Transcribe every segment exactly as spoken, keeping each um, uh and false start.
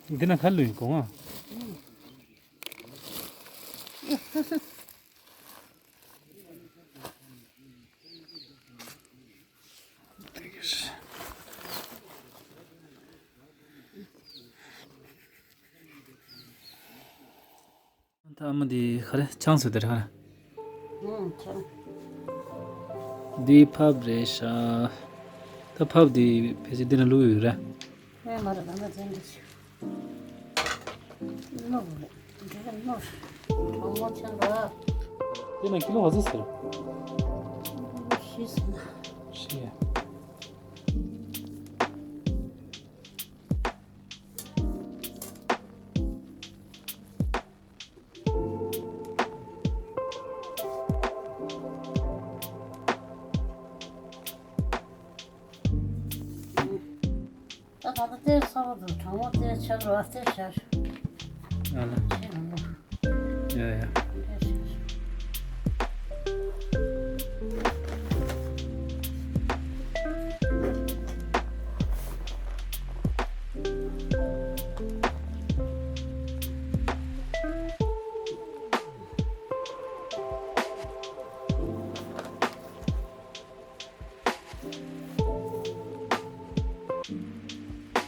འདི་ན་ཁ་ལུས་གོང་ཨ། ད་ཨ་མ་འདི་ག་རེ་ཆང་བཟོས་དེ་རེད་ག་རེ། ཨང་ཆང་། འདི་ཕབ་རེད་ཤག་ད་ཕབ་འདི་ཕལ་ཆེར་འདི་ན་བླུགས་ཡོད་རེད། ཨེ་མ་རེད་ད་ང་ཚན་འདི་ཞིག་ནོར་བུ་རེད། འདི་ལ་ནོར། གྲང་མོ་ཆང་ར། འདི་ན་ཀི་ལོ་ག་ཚོད་ཟེར། བཞི་ཟེར་ན། བཞི་ཡ། ད་ད་ལྟ་དེ་ས་བ་དང་གྲང་མོ་དེ་ཆགས་རོགས་དེ་བྱ། ཨ་ལ། ཆེ་མང་པོ། ཡ་ཡ། དེ་བྱ།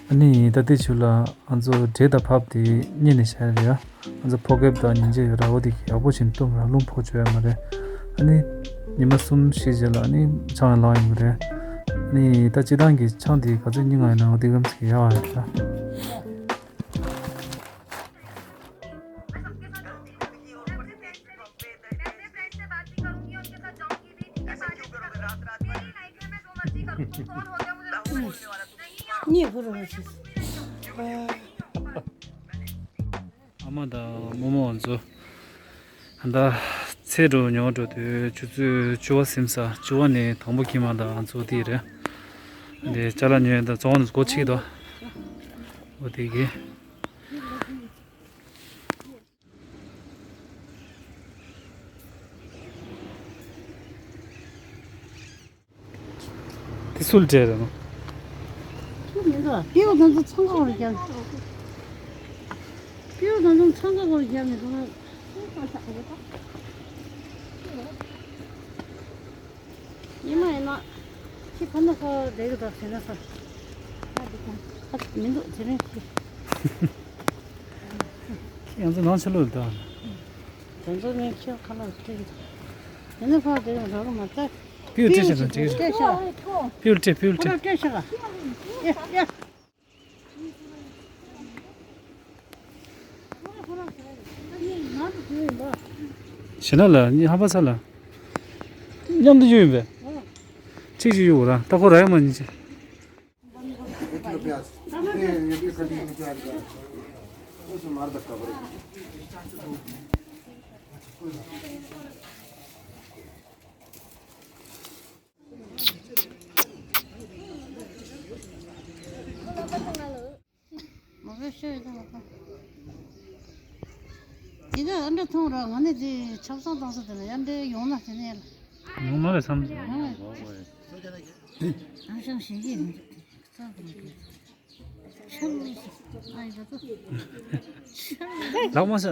ཨ་ནི་ད་ལྟའི་ཆུ་ལ་ང་ཚོ་འབྲས་དང་ཕབ་དེ་རྙེད་ནས་བཞག་རེད་ཡ། ང་ཚོ་ཕོ་ཁེབས་དང་ཉིན་བྱེད་ཡོད་ར་འོ་དེ་ཡག་པོ་བྱིན་བཏུམ་ར་རླུང་ཕོག་བཅོས་ཡ་མ་རེད། ཨ་ནི་ཉི་མ་གསུམ་བཞི་རྗེས་ལ་ཨ་ནི་ཆང་ལ་ལངས་ཡོང་གི་རེད། ཨ་ནི་ད་སྤྱི་བཏང་གི་ཆང་དེ་ག་ཚོད་རྙེད་ཡོང་ཡོད་ན་འོ་དེ་གམ་ཞིག་ཡག་པ་རེད་ད། ཨ་མ་དང་རྨོ་མོ་ང་ཚོ་ད་ལྟ་ཚེ་འགྲོ་ཉོ་འགྲོ་དུས་ཆུ་ཚོད་བཅུ་པ་ཟིན་ས། བཅུ་པ་ནས་དང་པོ་ཁྱིམ་མ་དང་ང་ཚོ་དེ་རེད། འདི་ཅ་ལག་ཉོས་ཡོད། ད་བཙོང་ནས་སྒོ་ཕྱེ་དོ། འོ་དེ་གི། དེ་སུ་ལ་སྤྲད་རེད་ནོ། ཁྱོད་མི་འདུག་སྤྲེའུ་དང་ཚོ་འཚང་ཁ་བར་རྒྱབ། སྤྲེའུ་དང་ཚོ་འཚང་ཁ་བར་རྒྱབ་ནས་འདུག་ཉི་མ་ཡིན་ན་ཁྱི་ཕ་ན་ཁ་བསྡད་གི་འདུག་ཟེར་ན་ས། ཁ་མི་འདུག་དེ་རིང་ཁྱི། ཁྱི་ཡང་ཚོ་ནང་ཆ་ལོ་ལ་འདུག་དེ་ཚོ་ནས་ཁྱི་ཁ་ལག་སྤྲད་གི་འདུག་དེ་ནས་ཕར་དེ་རིང་རོགས་མ་བཙལ། སྤྲེའུ་སྤྲད་ཤག་སྤྲད་ཤག་སྤྲད་ཤག་སྤྲེའུ་སྤྲད། སྤྲེའུ་ཁོ་རང་སྤྲད་ཤག་ཡ་ཡ། ཞེ་ན་ལ་ནི་ཧམ་པ་ས་ལ། མཉམ་དུ་ཡོད་ཡིན་པས། ཁྱེད་ཀྱིས་ཡོད་ར་ད་ཁོ་ར་ཡ་མ་ཉིན་ཆེ། མ་བེ་ཤོད་ཡོད་ད་ང་ད། དེ་ག་ཨ་འདྲ་མཐོང་ར་ང་ནི་དེ་ཆབ་གསང་བཏང་ས་དེ་ལ་ཡ་འདྲེ་ཡོང་ན་དེ་ནས་ལ། ངོ་མ་རེད་བསམ། ཨ་ཞང་ཞིག་གིས་མི་རིགས་ཚང་གི་མི་རིགས་ཆང་ཨ་ཡི་ག་ཚོ་ཆང་ལག་མ་ཟ།